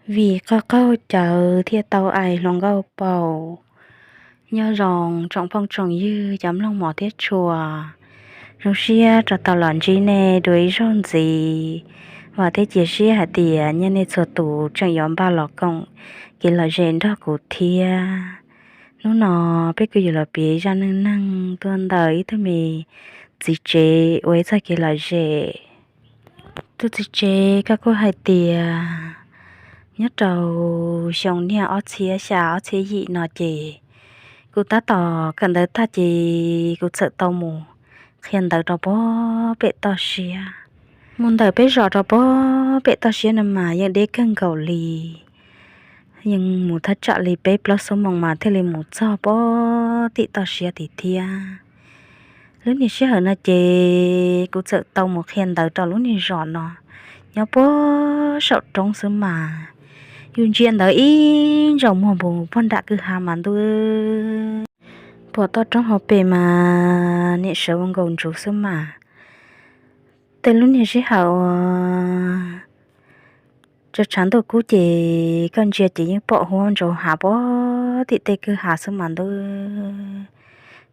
Vim qoj qaug cawv thiaj tau ais hluas nkauj paum. Nyob zoo tsoom phooj tsoom ywg cov mloog mos thiab tshua, zoo siab rov tau los ntsib nej dua ib zaug ntxiv. Vam thiab cia siab hais tias nej txhua tus tseem yuav npaj los koom kev lom zem nrog kuv thiab. Hnub no peb kuj yuav los piav zaj neej neeg tuaj ntawm ib tug me txiv tsev ua ib txoj kev lom zem. Tus txiv tsev ko kuj hais tias nyob rau xyoo niaj ob txhiab xya ob txhiab yim no ces kuv tab tom kawm ntawv tag ces kuv txawm tau mus qhia ntawv rau pob pem toj siab. Mus ntawm peb zos rau pob pem toj siab no mas yeej deb kawg nkaus li. Yeej mus thaj tsam li peb plaub xuab moos mas thiaj li mus txog pob tim toj siab tim thiab. Lub niag sij hawm no ces kuv txawm tau mus qhia ntawv rau lub niag zos no nyob puag saum roob xwb mas. Yus ntsia ntawd ib ntsais muag npus puag nram kwj ha mas ntuj, pom toj roob hauv pes mas niam sawv ua nkaus ntsuv xwb mas. Tej lub niag sij hawm uas tshav ntuj kub ces koj ntsia ces yeej pom huab ntsaus hav puag tim tej kwj ha xwb mas ntuj,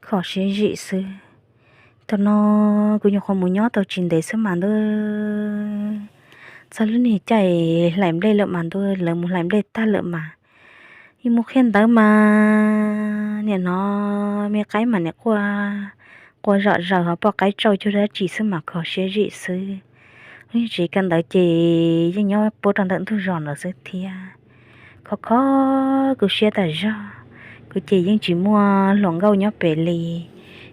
kho siab zim xwb. Thaum no kuv nyuam qhuav mus nyob tau tsis ntev xwb mas ntuj, txog lub niag caij hlais nplej lawm mas ntuj, lawv mus hlais nplej tag lawm mas. Yus mus qhia ntawv mas nim no me qaib mas nim quaj, quaj zom zaws ho poj qaib tsauj cuag dab tsi xwb mas kho siab zim xwb. Lub niag tsev kawm ntawv ces yeej nyob puab rau ntawm ntug zos ntawd xwb thiab. Kho kho kuv siab tas zog, kuv ces yeej tsis muaj hluas nkauj nyob pem li.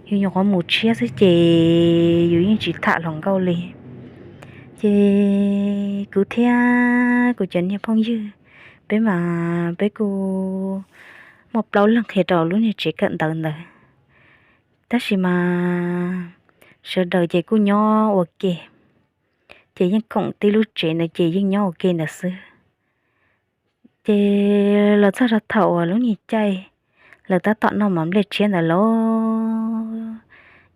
Yus nyuam qhuav mus tshiab xwb ces yus yeej tsis tham hluas nkauj li. Ces kuv thiab kuv cov niag phooj ywg, peb mas peb kuj muaj plaub leeg qhia rau lub niag tsev kawm ntawv ntawd. Tab sis mas sawv daws ces kuj nyob ua ke, ces yeej koom tib lub tsev ntawd ces yeej nyob ua ke ntawd xwb. Ces los txog rau thaum uas lub niag caij lawv tab tom noj mov nplej tshiab ntawd lauj,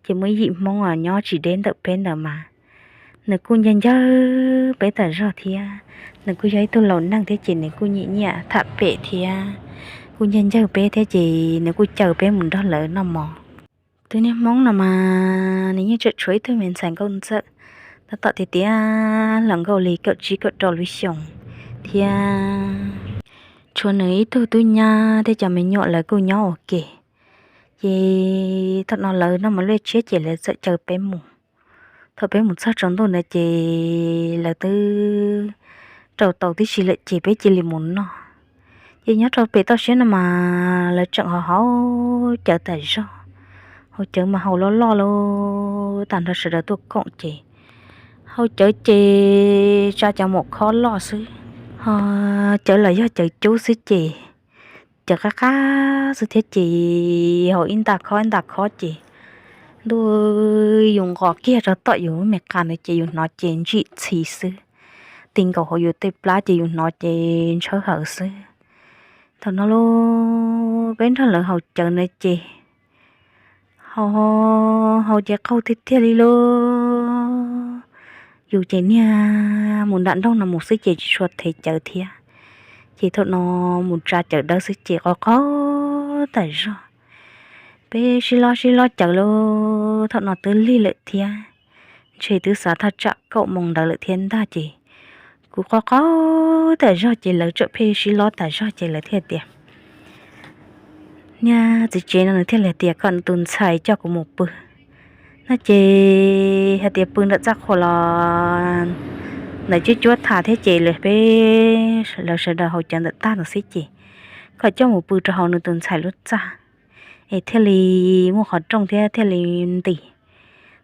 ces muaj ib yim Hmoob nyob tsis deb ntawm peb ntawd mas nws kuj ncawg ncawg peb tas zog thiab. Nws kuj yog ib tug laus neeg thiab ces nws kuj nyiam nyiam tham pem thiab, kuj ncawg ncawg peb thiab ces nws kuj caw peb mus nrog lawv noj mov. Tus niag Hmoob no mas nws yeej tseem tshuav ib tug me ntxhais nkauj ntxawm, tab tom tiav tiav hluas nkauj li kaum tsib kaum rau lub xyoos thiab. Tshuav nws ib tug tub nyab thiab cov me nyuam lawv kuj nyob ua ke. Ces thaum no lawv noj mov nplej tshiab ces lawv txawm caw peb mus. Thaum peb mus txog tsaus ntuj ntawd ces lawv twb rau tau tib si lawm ces peb cia li mus noj. Ces nyob rau pem toj siab no mas lawv tseem haus haus cawv tas zog. Haus cawv mas haus loj loj lawm tag nrho sawv daws tuaj koom ces haus cawv ces tsa cov maum khob loj xwb, ho cawv los yog cawv cub xwb ces cawv qab qab xwb thiab ces haus ib nta khob ib nta khob ces ntuj, yus nqos kiag rau tom yus lub me qab ntawd ces yus hnov ces ntsim txhi xwb. Ti nkaus hauv yus tej plab ces yus hnov ces ntshawb hawv xwb. Thaum no lauj, peb nrog lawv haus cawv ntawd ces haus, haus ces qaug tiag tiag li lauj. Yus ces niag mus nram nroog no mus xwb ces tsis tshua thev cawv thiab. Ces thaum no mus tsa cawv dawb xwb ces qaug qaug tas zog. Peb sib lob sib lob cawv lauj, thaum no twb lig lawm thiab, ntshe twb xav thaj tsam kaum moos ntawd lawm thiab ntag ces kuv qaug qaug tas zog ces lawv txawm pheej sib lob tas zog ces lawv thiaj tias, niag txiv tsev no nws thiaj li tias kom nws tus ntxhais coj kuv mus pw. No ces hais tias pw ntawm txaj qhua los ntawm cuab cuab tha thiab ces lawv peb, lawv sawv daws haus cawv ntawm tag ntawd xwb ces kom coj mus pw rau hauv nws tus ntxhais lub txaj es thiaj li muaj qhov rooj thiab thiaj li nti.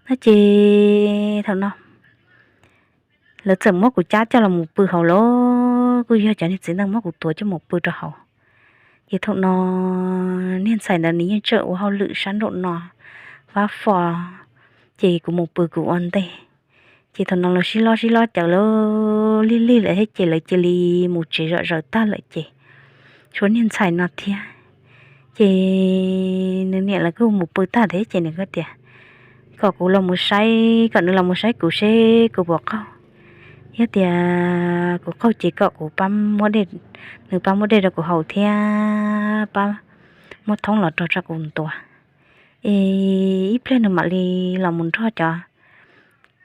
No ces thaum no lawv txawm muab kuv cab coj los mus pw hauv lauj, kuj yog cov niag txiv neej muab kuv tuav coj mus pw rau hauv. Ces thaum no niag ntxhais ntawd nws yeej tseem ua hauj lwm sab nraum no fab fo, ces kuv mus pw kuv ua ntej. Ces thaum no los sib lob sib lob cawv lauj, lig lig lawm thiab ces lawv cia li mus tsev zom zaws tag lawm ces tshuav niag ntxhais no thiab. Ces nws niam lawv kuj mus pw tag thiab ces nws kuj tias kom kuv los mus saib, kom nws los mus saib kuv seb kuv puas qaug. Yog tias kuv qaug ces kom kuv pab muab dej, nws pab muab dej rau kuv haus thiab pab muab thoob los rau tso kuv ntuas. Es ib pliag nws mam li los mus nrog cov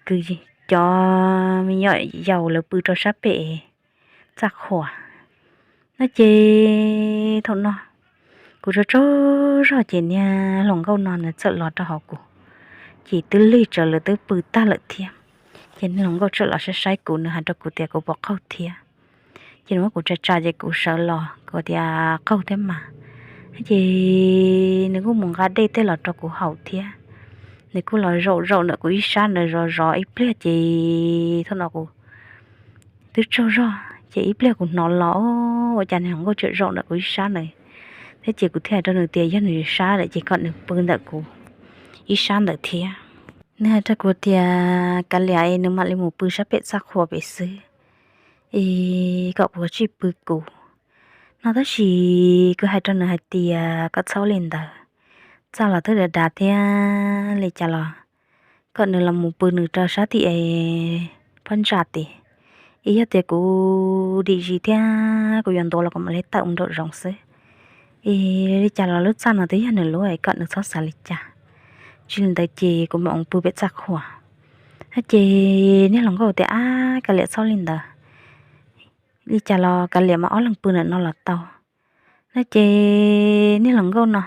kwv, cov me nyuam yaus lawv pw rau sab pem txaj qhua. No ces thaum no kuv tsaug tsaug zog ces niag hluas nkauj no nws txawm los rau hauv kuv, ces twb lig tsawv lawv twb pw tag lawm thiab. Ces niag hluas nkauj txawm los saib saib kuv, nws hais rau kuv tias kuv puas qaug thiab. Ces nws muab kuv tsa tsa ces kuv sawv los, kuv tias qaug thiab mas. Ces nws kuj mus nqa dej tej los rau kuv haus thiab. Nws kuj los zaum zaum ntawm kuv ib sab ntawd zov zov ib pliag ces thaum no kuv twb tsaug zog ces ib pliag kuv hnov los ua cas niag hluas nkauj tseem zaum ntawm kuv ib sab ntawd thiab. Ces kuv thiaj hais rau nws tias yog nws sab lawm ces kom nws pw ntawm kuv ib sab ntawd thiab. Nws hais rau kuv tias kav liam es nws mam li mus pw sab pem txaj qhua pem xwb, es kom kuv tsij pw kuv no. Tab sis kuv hais rau nws hais tias kom txhob li ntawd, txaj los twb dav dav thiab li cas los kom nws los mus pw nws rau sab tim pob ntsa tim, es yog tias kuv dim zis thiab kuv yuav ntuav los kuv mam li tawm mus nraum zoov xwb. Es li cas los lub txaj no twb yog nws lub es kom nws txhob xav li cas. Tsis li ntawd ces kuv mam mus pw pem txaj qhua. Ces niag hluas nkauj tias ab kav liam txhob li ntawd, li cas los kav liam mas ob leeg pw ntawm no los tau. No ces niag hluas nkauj no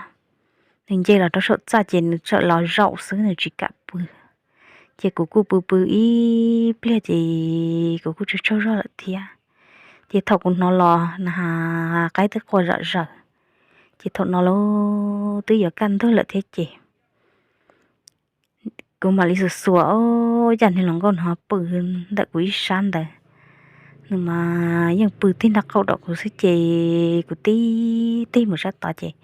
nws nce los rau saum txaj ces nws txawm los zaum xwb nws tsis kam pw. Ces kuv kuj pw pw ib pliag ces kuv kuj tsaug tsaug zog lawm thiab. Ces thaum kuv hnov los na, qaib twb qua zom zaws, ces thaum no los twb yuav kaj ntug lawm thiab ces kuv mam li xuas xuas, ua cas niag hluas nkauj no pw ntawm kuv ib sab ntawd, nws mas yeej pw tig nraub qaum rau kuv xwb ces kuv tib tig mus sab tod ces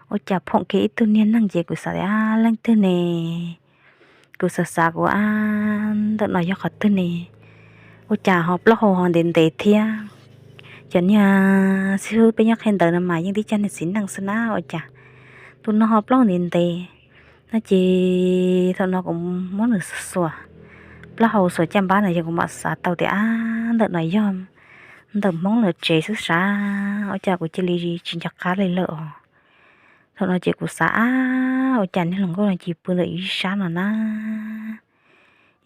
ua cas phoom kiag ib tug niag neeg ces kuv xav tias leej twg ne, kuv xav xav kuv ab ntawm no yog qhov twg ne, ua cas ho plaub hau ho ntev ntev thiab. Cov niag xib hwb peb nyob qhia ntawv no mas yeej tib co niag txiv neej xwb na, ua cas tus no ho plaub hau ntev ntev. No ces thaum no kuv muab nws xuas plaub hau xuas caj npab no yog kuv mam xav tau tias ab ntawm no yog ntawm Hmoob lawv tsev xwb sav, ua cas kuv cia li tsis nco qab li lawm os. Thaum no ces kuv xav ab ua cas niag hluas nkauj no cia pw ntawm ib sab no na,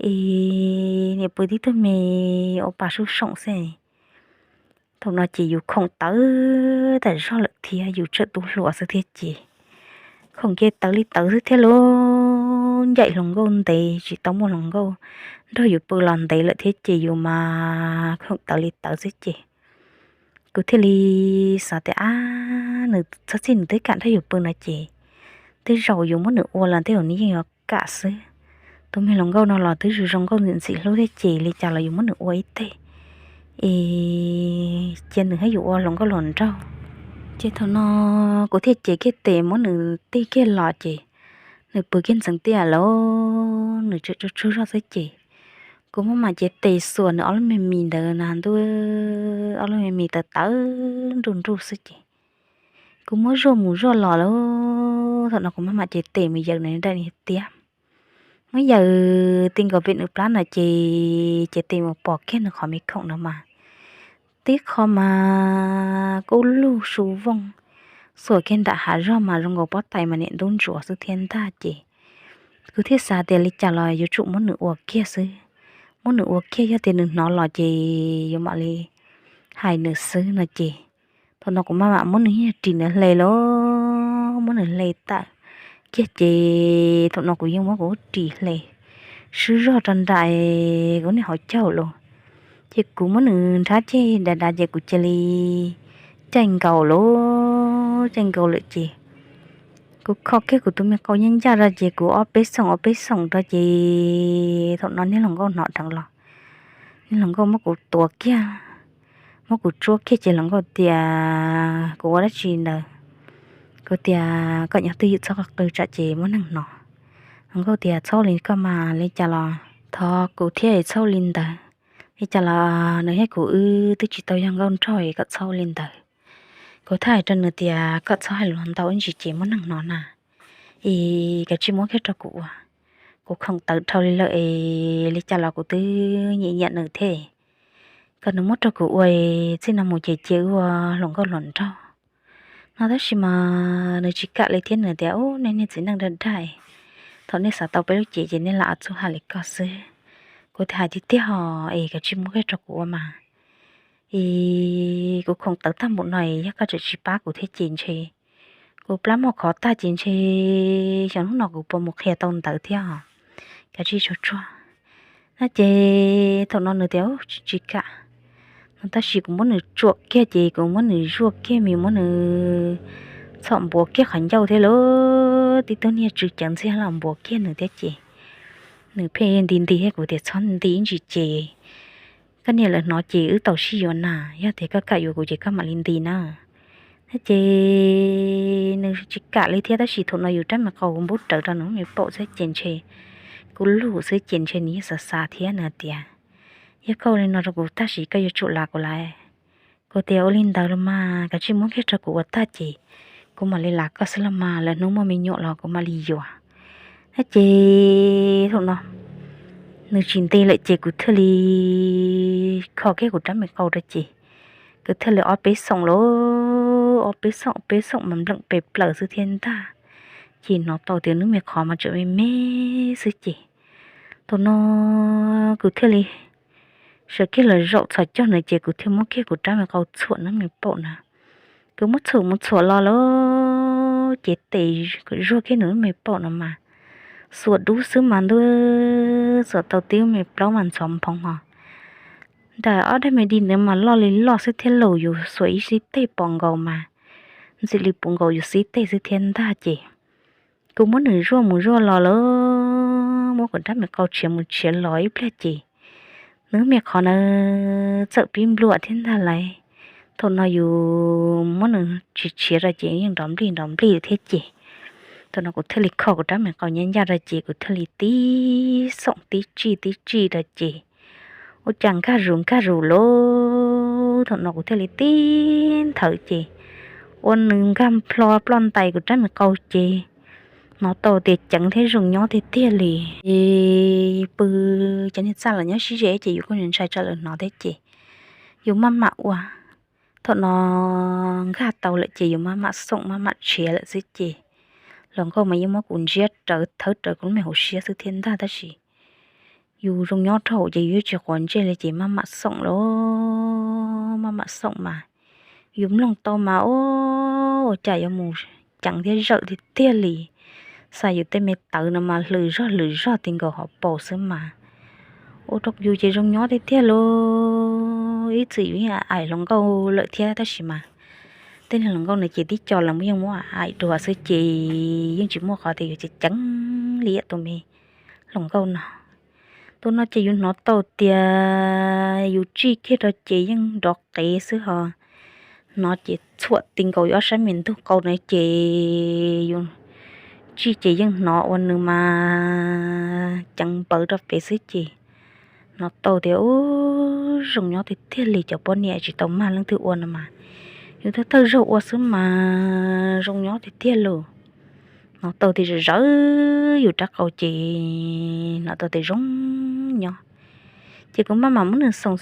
es niam pw tib tug me ua pa sub soom xwb. Thaum no ces yus khoom tawv tam zog lawm thiab yus tseem tu hluas xwb thiab ces khoom ces tawv li tawv xwb thiab lauj. Ncaim hluas nkauj ntev tsis tau muaj hluas nkauj nrog yus pw los ntev lawm thiab ces yus mas khoom tawv li tawv xwb ces kuv thiaj li xav tias ab nws txhob txij nws twb kam nrog yus pw no ces tej zaum yus muab nws ua los tej zaum nws yeej yuav kam xwb. Tus me hluas nkauj no los twb zoo zoo nkauj ntxim ntxim hlub thiab ces li cas los yus muab nws ua ib teg es cia nws thiab yus ua hluas nkauj hluas nraug. Ces thaum no kuv thiaj cev kiag tes muab nws tig kiag los ces nws pw kiag ntxeev tiaj lawm, nws tseem tsaug tsaug zog xwb ces kuv muab mam cev tes xuas nws ob lub me mis ntawd na ntuj, ob lub me mis tawv tawv nruj nruj xwb ces kuv muab zuaj mus zuaj los lawm. Thaum no kuv muab mam cev tes mus yaws nws daim niag tiab, muab yaws ti nkaus pem nws plab no ces cev tes mus pom kiag nws qhov me khoom no mas tib qho mas kub lug su vooj, xuas kiag nram hav zog mas zoo nkaus pob tais mas niam ntub ntsuav xwb thiab ntag ces kuv thiaj xav tias li cas los yuav tsum muab nws ua kiag xwb. Muab nws ua kiag yog tias nws hnov los ces yuav mam li hais nws xwb no ces thaum no kuv maj mam muab nws ris nws hle lawm, muab nws hle tawm kiag ces thaum no kuv yeej muab kuv ris hle swb zog rau nram kuv niag hauv caug lawm. Ces kuv muab nws nrhab ceg dav dav ces kuv cia li caij nkaus lawm, caij nkaus lawm ces kuv kho kiag kuv tus me qau ncaj ncaj rau ces kuv ob peb xoom ob peb xoom rau ces thaum no niag hluas nkauj hnov dheev los, niag hluas nkauj muab kuv tuav kiag, muab kuv tsuab kiag ces hluas nkauj tias kuv ua dab tsi ntawd. Kuv tias koj nyob twj ywm txhob qw tsam ces muaj neeg hnov. Hluas nkauj tias txhob li koj mas li cas los thov kuv thiab txhob li ntawd. Li cas los nws thiab kuv wb twb tsis tau yog nkauj nraug es koj txhob li ntawd. Kuv thiaj hais rau nws tias koj txhob hais lus ntau ib ntsis ces muaj neeg hnov na, es koj tsij muab kiag rau kuv ua, kuv khoom tawv dhau li lawm es li cas los kuv twb nyiam nyiam nws thiab. kom nws muab rau kuv ua, txij no mus ces cia wb ua hluas nkauj hluas nraug no. Tab sis mas nws tsis kam li thiab, nws tias, Ub, nej niag txiv neej dag dag, thaum nej xav tau peb lub cev ces nej lam ua txuj hais li ko xwb. Kuv tias, Hais tiag tiag hos es koj cia li muab kiag rau kuv ua mas. Es kuv khoom tawv tag npaum no, yog koj tseem tsis pab kuv thiab ces ntshe kuv plab mog khov tag ces ntshe xyov hnub no kuv puas mus qhia tau ntawv thiab os. Kav tsij tsuag tsuag. No ces thaum no nws tias, Ub, tsis kam no, tab sis kuv muab nws tsuam kiag ces kuv muab nws zuaj kiag, muab nws txhom npuav kiag qhov ncauj thiab lauj, tib tug niag tsw ceev ntxiag los npuav kiag nws thiab ces nws pheej nti nti thiab. Kuv tias, Txhob nti ib ntsis ces koj niam lawv hnov ces wb tau sib yuav na, yog tias koj kam yuav kuv ces koj mam li nti na. No ces nws tsis kam li thiab, tab sis thaum no yus rab me qau npub rawv rau nws lub me paum xwb ces ntshe kuv lug xwb ces ntshe nws yeej xav xav thiab, nws tias, Yog koj ua li no rau kuv tag sis koj yuav tsum lav kuv lawm. Kuv tias, Ua li ntawd los mas kav tsij muab kiag rau kuv ua tag ces kuv mam li lav koj xwb los mas, lwm hnub muaj me nyuam los kuv mam li yuav. No ces thaum no nws tsis nti lawm ces kuv thiaj li kho kiag kuv rab me qau rau ces kuv thiaj li ob peb xoom lauj, ob peb xoom peb xoom mas npleem pes plaws xwb thiab ntag. Ces hnov tau tias nws me qhov mas tseem me me xwb ces thaum no kuv thiaj li sawv kiag los zaum txhos caug nws ces kuv thiaj muab kiag kuv rab me qau txhuam nws me paum na. Kuv muab txhuam mus txhuam los lauj ces tes zuag kiag nws lub me paum no mas xuas dub xwb mas ntuj, xuas tau tib lub me plaub mas ntxhov nphoo hos. Nram ob daim me di ntawd mas loj li loj xwb thiab lauj, yus xuas ib xib teg pos nkaus mas ntxim li puv nkaus yus xib teg xwb thiab ntag ces kuv muab nws zuaj mus zuaj los lauj, muab kuv rab me qau tshiav mus tshiav los ib pliag ces nws me qhov na txawm pib npluam thiab ntag lauj. Thaum no yus muab nws tshiav tshiav rau ces yeej nrov nplij nrov nplij thiab ces thaum no kuv thiaj li kho kuv rab me qau ncaj ncaj rau ces kuv thiaj li tib xoom tib tsij tib tsij rau ces ua cas nkag zus nkag zus lauj. Thaum no kuv thiaj li tib nthawv ces ua nws nkag plho ploj ntais kuv rab me qau ces hnov tau tias ceev thiab zoo nyob tiag tiag li. Es pw cov niag txaj los nyob sib ze ces yus kuj ntshai tsam lawv hnov thiab ces yus maj mam ua. Thaum no nkag tau lawm ces yus maj mam xoom maj mam tshiav lawm xwb ces hluas nkauj mas yeej muab kuv ntsiab rawv thawb rawv kuv lub me hauv siab xwb thiab ntag, tab sis yus zoo nyob rau hauv ces yus yeej tsis quav ntsej li ces maj mam xoom lauj, maj mam xoom mas yus mloog tau mas ua, ua cas yuav mus ceev thiab zawm tiag tiag li. Xa yus tej me tawv no mas hlwm zog hlwm zog ti nkaus hauv paus xwb mas ua rau yus ces zoo nyob tiag tiag lauj. Ib txwm yus yeej aim hluas nkauj lawm thiab tab sis mas tej niag hluas nkauj no ces tib co los yeej muab aim dua xwb ces yeej tsis muaj qhov tias yus ceev ceev li tus me hluas nkauj no. Tus no ces yus hnov tau tias yus tsij kiag rau ces yeej nrov qev xwb hos, hnov ces txhuam ti nkaus yus ob sab me ntug qau na ces yus tsij ces yeej hnov ua nws mas ceev npawv rau pem xwb ces hnov tau tias ub, zoo nyob tiag tiag li, cov poj niam tsis tau mag leej twg ua no mas yus thawj thawj zaug ua xwb mas zoo nyob tiag tiag lauj. Hnov tau tias zawv zawv yus rab qau ces hnov tau tias zoo nyob ces kuv maj mam muab nws xoom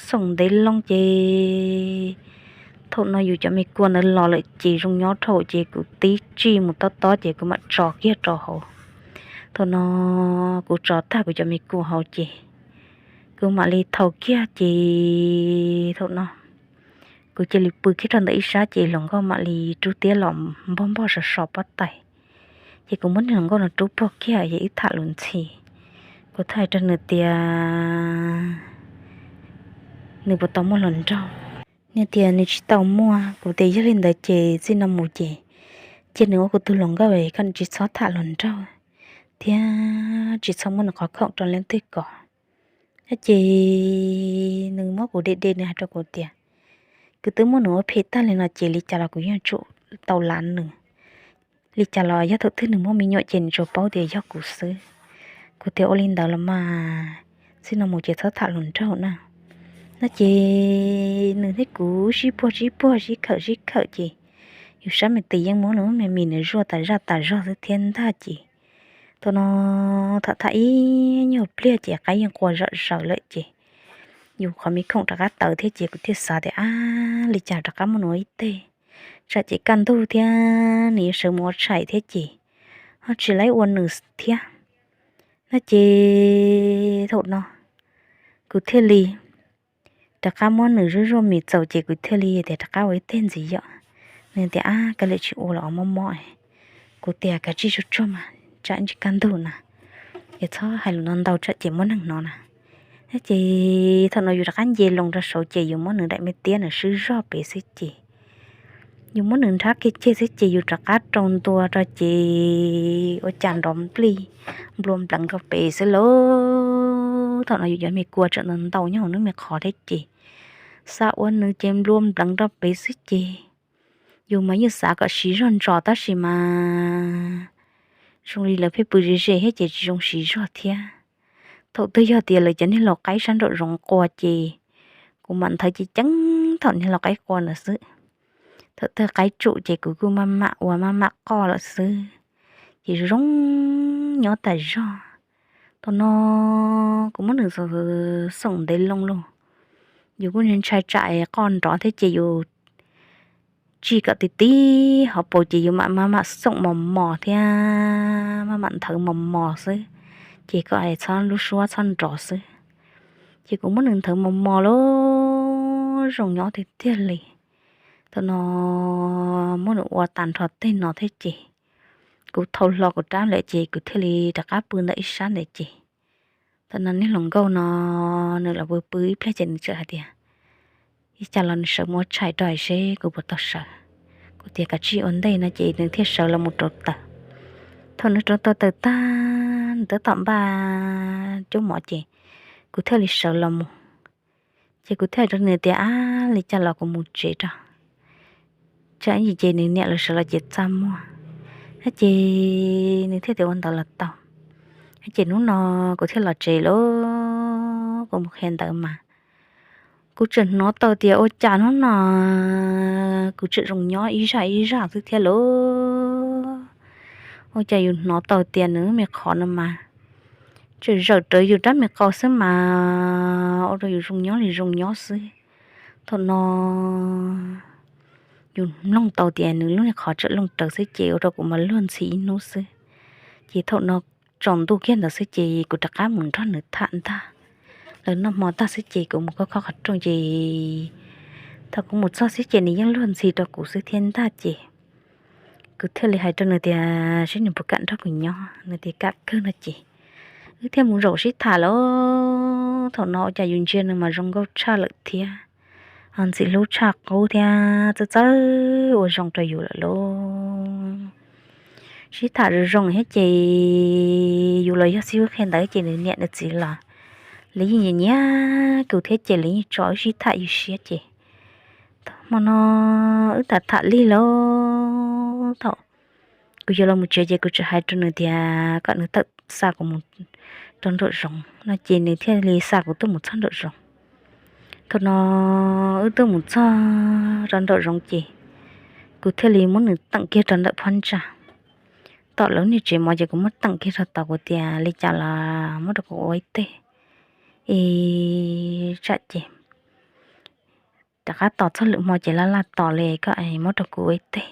xoom ntev loo ces thaum no yus cov me kua ntawd los lawm ces zoo nyob dhau ces kuv tib tsij mus tob tob ces kuv mam tso kiag rau hauv. Thaum no kuv tso tag kuv cov me kua hauv ces kuv mam li thau kiag ces thaum no kuv cia li pw kiag rau ntawm ib sab ces hluas nkauj mam li rub tiab los npog npog so so pob tais. Ces kuv muab niag hluas nkauj no rub puag kiag ces wb tham lus ntxhi. Kuv thiaj hais rau nws tias nws puas tau muaj hluas nraug. Nws tias nws tsis tau muaj. Kuv tias yog li ntawd ces txij no mus ces cia nws ua kuv tus hluas nkauj, koj tsis txhob tham hluas nraug thiab tsis txhob muab nws qhov khoom rau leej twg kom. Ces nws muab kuv de de, nws hais rau kuv tias kuv twb muab nws ua phem tag li no ces li cas los kuv yeej tsum tau lav nws. Li cas los yog thaum twg nws muaj me nyuam ces nws tsuas paub tias yog kuv xwb. Kuv tias ua li ntawd los mas txij no mus ces txhob tham hluas nraug na. No ces nws thiab kuv sib puag sib puag sib khawm sib khawm ces yus sab me tis yeej muab nws lub me mis nws zuaj tas zaj tas zog xwb thiab ntag ces thaum no tham tham ib nyuag pliag ces qaib yeej qua zom zaws lawm ces yus qhov me khoom rov qab tawv thiab ces kuv thiaj xav tias, ab, li cas rov qab muab nws ua ib teg, tsam ces kaj ntug thiab nws yuav sawv mus ua tshais thiab ces ho tsis laib ua nws thiab. No ces thaum no kuv thiaj li rov qab muab nws zuj zuaj mis txaus ces kuv thiaj li tias rov qab ua ib teg ntxiv yom. Nws tias, ab, koj lawm tsis ua los mob mob. Kuv tias, kav tsij tsuag tsuag mas tsam ntsis kaj ntug na, es txhob hais lus no ntau tsam ces muab neeg hnov na. Ces thaum no yus rov qab nce loo rau saud ces yus muab nws daim me tiab nws swb zog pem xwb ces yus muab nws nrhab kiag ceg xwb ces yus rov qab rau ntua rau ces ua cas nrov nplij nplua npleev rau pem xwb lauj. Thaum no yus cov me kua tseem ntau ntau nyob hauv nws me qhov thiab ces xa ua nws ces nplua npleev rau pem xwb ces yus mas yeej xav kom siv zog ntsos tab sis mas zoo li lawv pheej pw ze ze thiab ces tsis zoo siv zog thiab. Thaum twg yog tias lawv cov niag laus qaib sab nraum zoov qua ces kuv mam nthawv ceev ceev thaum niag laus qaib qua ntawd xwb. Thaum twg qaib tsum ces kuv kuj maj mam ua maj mam qoj lawm xwb, ces zoo nyob tas zog. Thaum no kuv muab nws xoom ntev loo lauj, yus kuj ntshai tsam qoj nrov thiab ces yus tsis kom tib tib hauv paus ces yus mam maj mam xoom mos mos thiab maj mam nthawv mos mos xwb, ces kom txhob lub suab txhob nrov xwb. Ces kuv muab nws nthawv mos mos lauj, zoo nyob tiag tiag li. Thaum no muab nws ua tag nrho tej no thiab ces kuv thau hlo kuv rab lawm ces kuv thiaj li rov qab pw ntawm ib sab ntawd ces thaum no niag hluas nkauj no nws los pw pw ib pliag ces nws txawm hais tias, ib cas los nws sawv mus ua tshais rau seb kuv puas tau sawv. Kuv tias kav tsij ua ntej no ces nws thiaj sawv los mus rauv taws. Thaum nws rauv tau taws tag nws tab tom npaj cuab mov ces kuv thiaj li sawv los mus. Ces kuv thiaj hais rau nws tias, ab, li cas los kuv mus tsev rau, tsam ib ntsis ces nws niam lawv sawv los ces txaj muag. Ces nws thiaj tias ua ntawd los tau. Ces hnub no kuv thiaj los tsev lauj, kuv mus qhia ntawv mas kuv tseem hnov tau tias ua cas hnub no kuv tseem zoo nyob ib zaj ib zaj xwb thiab lauj. Ua cas yus hnov tau tias nws me qhov no mas tseem zawm rawv yus rab me qau xwb mas ua rau yus zoo nyob li zoo nyob xwb. Thaum no yus mloog tau tias nws lub niag qhov tseem looj rawv xwb ces ua rau kuv mas luag ntxhi ib hnub xwb. Ces thaum no tsaus ntuj kiag ntawd xwb ces kuv rov qab mus nrog nws tham ntag. Lawv noj hmo tag xwb ces kuv mus khob khob qhov rooj ces thaum kuv mus txog xwb ces nws yeej luag ntxhi rau kuv xwb thiab ntag ces kuv thiaj li hais rau nws tias seb nws puas kam nrog kuv nyob, nws tias kam kawg no ces wb thiaj mus zaum sib tham lauj. Thaum no ua cas yus ntsia nws mas zoo nkauj tshaj lawm thiab, ho ntxim hlub tshaj qub thiab txawj txawj ua zoo rau yus lawm lauj. Sib tham zoo zoo thiab ces yus los yog xib hwb qhia ntawv ces nws niam nws txiv los lawv yeej nyiam nyiam kuv thiab ces lawv yeej tso wb sib tham yus siab ces hmo no wb tham tham lig lauj. Thaum kuv yuav los mus tsev ces kuv tseem hais rau nws tias kom nws tawm xa kuv mus rau nraum zoov no ces nws thiaj li xa kuv tuaj mus txog nraum zoov. Thaum no wb tuaj mus txog rau nraum zoov ces kuv thiaj li muab nws teem kiag rau ntawm phab ntsa. Tom lawv niag tsev mov ces kuv muab teem kiag rau tod kuv tias li cas los muab rau kuv ua ib teg, es tsam ces rov qab tos txog lwm hmo ces laj laj tos li koj muab rau kuv ua ib teg.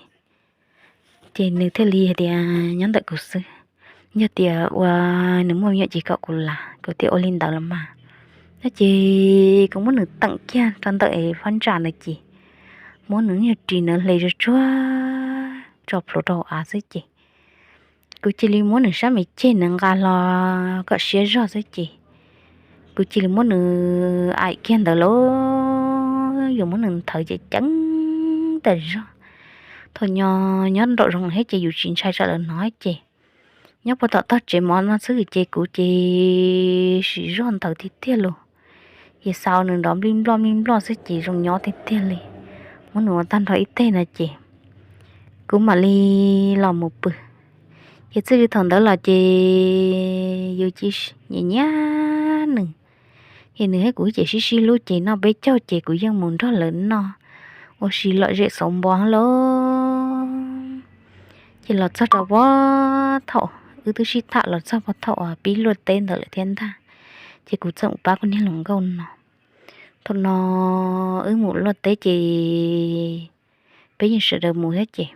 Ces nws thiaj li hais tias nyob ntawm kuv xwb, yog tias ua nws muaj me nyuam ces kom kuv las. Kuv tias ua li ntawd los mas. No ces kuv muab nws teem kiag rau ntawm phab ntsa ntawd ces muab nws niag ris ntawd hle tsuag tsuag tso plhuav rau hauv av xwb ces kuv cia li muab nws sab me ceg nws nqa hlo kom siab zog xwb ces kuv cia li muab nws aim kiag ntawd lauj. Yuav muab nws nthawv ces ceev tas zog. Thaum nyob nyob nraum zoov thiab ces yus tsis ntshai tsam lawv hnov ces nyob puag tom tog tsev mov no xwb ces kuv ces siv zog nthawv tiag tiag lauj. Ces xa ua nws nrov nplij nploj nplij nploj xwb ces zoo nyob tiag tiag li. Muab nws ua tag nrho ib teg no ces kuv mam li los mus pw. Ces txij li thaum ntawd los ces yus cia li nyiam nyiam nws. Ces nws thiab kuv ces sib sib hlub ces noj peb caug ces kuv yeej mus nrog lawv noj ua si lom zem xauv npo lauj. Ces los txog rau puag thaum wb twb sib tham los txog puag thaum uas pib luaj teb ntawd lawm thiab ntag, ces kuv txawm mus pab kuv niag hluas nkauj no. Thaum no wb mus luaj teb ces peb yeej sawv daws mus thiab ces,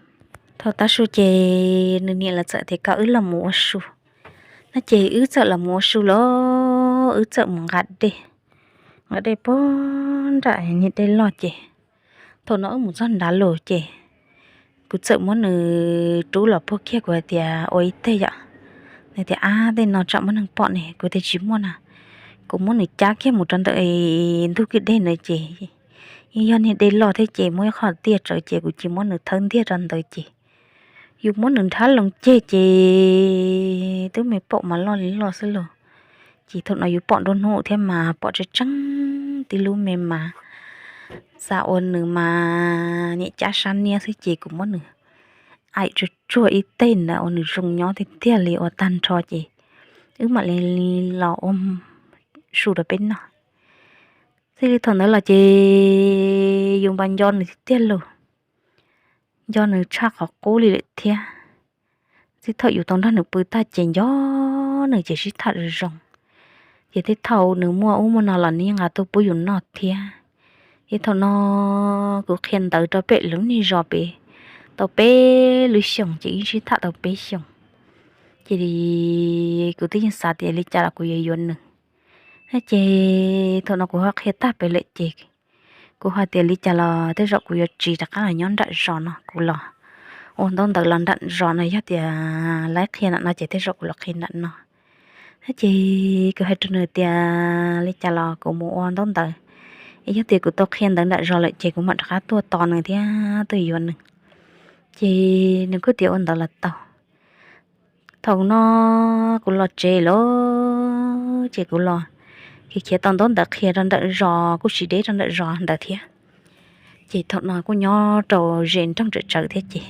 thaum tav su ces nws niam lawv txawm tias kom wb los mus ua su no ces wb txawm los mus ua su los wb txawm mus nqa dej, nqa dej puag nram niag dej loj ces, thaum no wb mus txog nrad lawm ces kuv txawm muab nws rub los puag kiag, kuv hais tias ua ib teg yom. Nws tias ab, tej no tsam muaj neeg pom ne, kuv tias tsis muaj na. Kuv muab nws cab kiag mus rau ntawm ntug kwj deg ntawd ces yeej yog niag dej loj thiab ces muaj ib qho tiaj tsawv ces kuv cia muab nws thawb ntiag rau ntawd ces yus muab nws nrhab loo ceg ces twb me pom mas loj li loj xwb lauj. Ces thaum no yus pom nruab hnub thiab mas pom tseeb tseeb tib lub me mas xav ua nws mas niam cab sab niab xwb ces kuv muab nws aim tsuag tsuag ib teg ntawd ua nws zoo nyob tiag tiag li ua tag nrho ces wb mam li los ua su rau peb noj. Txij li thaum ntawd los ces yus npaj nco nws tiag tiag lauj, nco nws tshaj qhov qub li lawm thiab. Txij thaum yus tau nrog nws pw tag ces nco nws ces sib tham zoo zoo, ces tej thaum nws muaj ub muaj no los nws yeej nqa tuaj pub yus noj thiab. Ces thaum no kuv qhia ntawv rau peb lub niag zos pem tau peb lub xyoos ces yeej sib tham tau peb xyoos. Ces kuv twb yeej xav tias li cas los kuv yuav yuav nws. Ces thaum no kuv ho qhia tag pem lawm ces kuv hais tias li cas los tej zaum kuv yuav tsiv rov qab los nyob nram zos no, kuv los ua ntaub ntawv los nram zos no, yog tias lawv qhia nram no ces tej zaum kuv los qhia nram no. Ces kuv hais rau nws tias li cas los kuv mus ua ntaub ntawv, yog tias kuv tau qhia ntawv nram zos lawm ces kuv mam rov qab tuaj tos nws thiab tuaj yuav nws. Ces nws kuj tias ua ntawd los tau. Thaum no kuv los tsev lawm ces kuv los khiav khiav tau ntaub ntawv qhia rau nram zos, kuj tsis deb rau nram zos ntawd thiab. Ces thaum no kuj nyob rau ze nroog tsawm tsawv thiab ces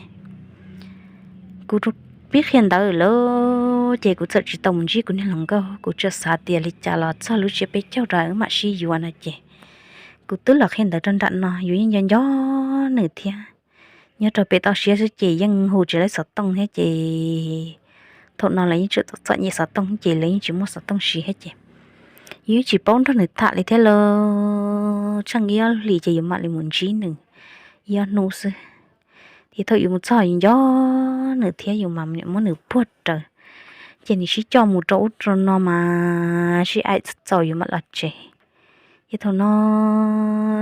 kuv pib qhia ntawv lawm ces kuv txawm tsis tau mus ntsib kuv niag hluas nkauj, kuv tsuas xav tias li cas los txog lub tsiab peb caug rau wb mam sib yuav no ces kuv twb los qhia ntawv rau nram no, yus yeej nco nco nws thiab. Nyob rau pem toj siab xwb ces yeej hu tsis tau xov tooj thiab ces thaum no lawv yeej tseem txom nyem xov tooj ces lawv yeej tsis muaj xov tooj siv thiab ces yus yeej tsis paub nrog nws tham li thiab lauj. Tsheej ib ob hlis ces yus mam li mus ntsib nws ib ob hnub xwb. Ces thaum yus mus txog yus nco nws thiab yus mas muab nws puag raws, ces nws sib coj mus rau ub rau no mas sib aim txaus yus mam los tsev. Ces thaum no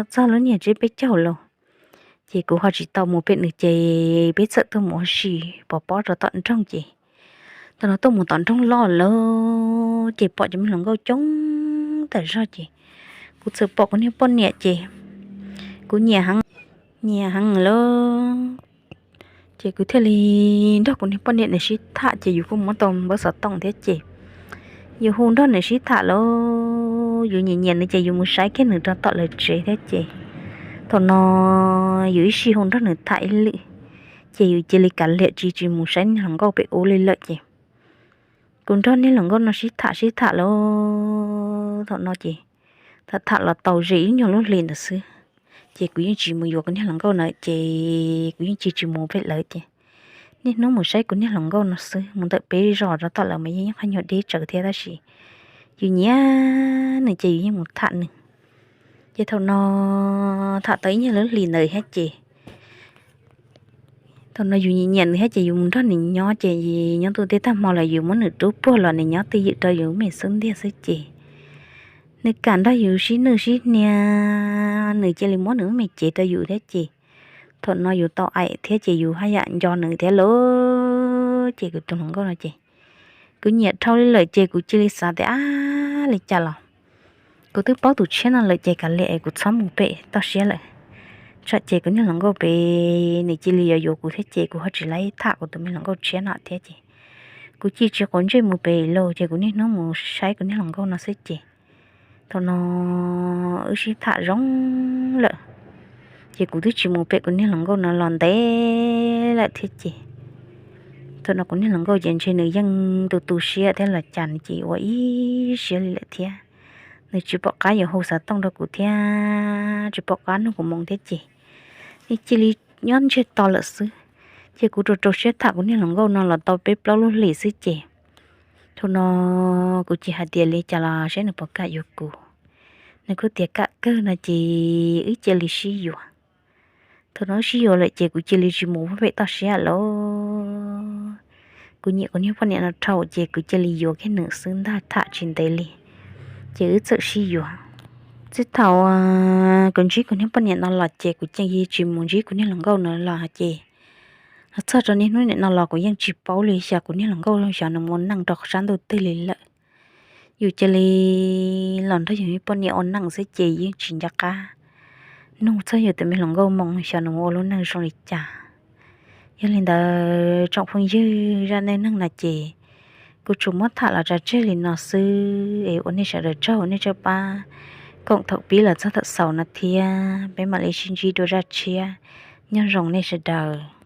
txog lub niag tsiab peb caug lawm ces kuv ho tsis tau mus pem nws ces peb txawm tuaj mus ua si pov pob rau tom nroog ces thaum no tuaj mus tom nroog loj lawm ces pom cov me hluas nkauj coob tas zog ces kuv txawm pom kuv niag poj niam ces kuv nyiam heev, nyiam heev lawm. Ces kuv thiaj li nrog kuv niag poj niam nws sib tham ces yus kuj muab tau npawb xov tooj thiab ces yus hu nrog nws sib tham lawm, yus nyiam nyiam nws ces yus mus saib kiag nws rau tom lawv tsev thiab ces thaum no yus ib sij hu nrog nws tham ib lwm ces yus cia li kav liam tsis tsis mus saib niag hluas nkauj pem ub li lawm ces kuv nrog niag hluas nkauj no sib tham sib tham lawm. Thaum no ces tham tham los tau ze ib nyuag lub hlis ntawd xwb ces kuv yeej tsis mus yuav kuv niag hluas nkauj na ces kuv yeej cia tsis mus pem lawv ces niaj hnub mus saib kuv niag hluas nkauj no xwb. Mus ntawm peb zos rau tom lawv mas yeej nyob qhov nyuag deb tsawv thiab tab sis yus nyiam nws ces yus yeej mus tham nws. Ces thaum no tham tau ib nyuag lub hlis ntawd thiab ces thaum no yus nyiam nyiam nws thiab ces yus mus nrog nws nyob ces nyob ntuj tej tag hmo los yus muab nws rub puag los nws nyob twj ywm rau yus me xub ntiag xwb ces nws kam nrog yus sib nwj sib hnia, nws cia li muab nws lub me cev rau yus thiab ces thaum no yus tau aim thiab ces yus haj yam nco nws thiab lawm ces kuv tus hluas nkauj no ces kuv nyiam dhau li lawm ces kuv cia li xav tias ab, li cas los kuv twb paub tus tshiab no lawm ces kav liam kuv txhob mus pem toj siab lawm. Tsam ces kuv niag hluas nkauj pem nws cia li yuav yuav kuv thiab ces kuv ho tsis laib tham kuv tus me hluas nkauj tshiab no thiab ces kuv cia tsis quav ntsej mus pem lawm ces kuv niaj hnub mus saib kuv niag hluas nkauj no xwb ces thaum no wb sib tham zoo lawm ces kuv twb tsis mus pem kuv niag hluas nkauj no los ntev lawm thiab ces thaum no kuv niag hluas nkauj ces ntshe nws yeej tu tu siab thiab los cas nws ces ua ib siab li lawm thiab. Nws tsis pom qab yuav hu xov tooj rau kuv thiab tsis pom qab nug kuv moo thiab ces nws cia li nyob ntsiag to lawm xwb. Ces kuv rau rau siab tham kuv niag hluas nkauj no los tau peb plaub lub hlis xwb ces thaum no kuv cia hais tias li cas los saib nws puas kam yuav kuv. Nws kuj tias kam kawg no ces wb cia li sib yuav. Thaum no wb sib yuav lawm ces kuv cia li tsis mus pem toj siab lawm. Kuv nyiam kuv niag poj niam no dhau ces kuv cia li yuav kiag nws xwb ntag, tham tsis ntev li ces wb txawm sib yuav. Txij thaum kuv ntsib kuv niag poj niam no los ces kuv cia li tsis mus ntsib kuv niag hluas nkauj no los ces los txog rau niaj hnub nim no los kuv yeej tsis paub li xyov kuv niag hluas nkauj xyov nws mus ua neej rau sab ntuj twg li lawm. Yus cia li los nrog yus poj niam ua neej xwb ces yeej tsis nco qab nug txog yus tus me hluas nkauj moo xyov nws ua lub neej zoo li cas. Yog li ntawd tsoom phooj ywg, zaj neej neeg no ces kuv tsuas muab tham los tso tseg li no xwb es ua nej sawv daws tsaug nej tseem pab koom thaum pib los txog thaum xaus no thiab. Peb mam li sib ntsib dua zaj tshiab. Nyob zoo nej sawv daws.